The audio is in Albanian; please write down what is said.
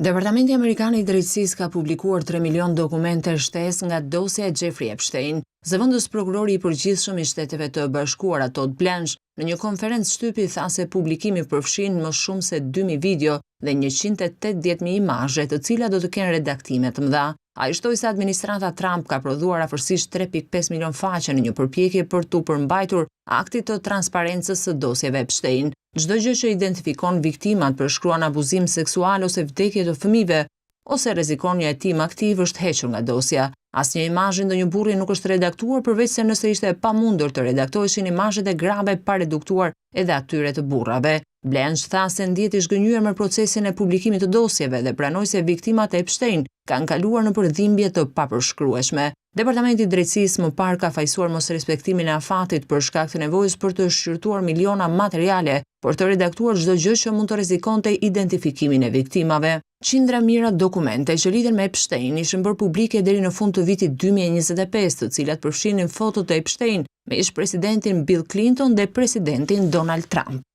Departamenti Amerikan i Drejtësisë ka publikuar 3 milion dokumente shtesë nga dosja e Jeffrey Epstein. Zëvendës prokurori i përgjithshëm i Shteteve të Bashkuara, Todd Blanche, në një konferencë shtypi tha se publikimi përfshin më shumë se 2000 video dhe 180.000 imazhe, të cilat do të kenë redaktime të mëdha. Ai shtoi se administrata Trump ka prodhuar afërsisht 3.5 milion faqe në një përpjekje për t'u përmbajtur aktit të transparencës së dosjeve Epstein. Çdo gjë që identifikon viktimat, përshkruan abuzim seksual ose vdekje të fëmijëve, ose rrezikon një hetim aktiv është hequr nga dosja. Asnjë imazh i ndonjë burri nuk është redaktuar përveç se nëse ishte e pamundur të redaktoheshin imazhet e grave pa reduktuar edhe atyre të burrave. Blanche tha se ndihet i zhgënjyer me procesin e publikimit të dosjeve dhe pranoi se viktimat e Epstein kanë kaluar nëpër dhimbje të papërshkrueshme. Departamenti i Drejtësisë më parë ka fajësuar mosrespektimin e afatit për shkak të nevojës për të shqyrtuar miliona materiale për të redaktuar çdo gjë që mund të rrezikonte identifikimin e viktimave. Qindra mijëra dokumente që lidhen me Epstein ishin bërë publike deri në fund të vitit 2025, të cilat përfshinin fotot e Epstein me ish-presidentin Bill Clinton dhe presidentin Donald Trump.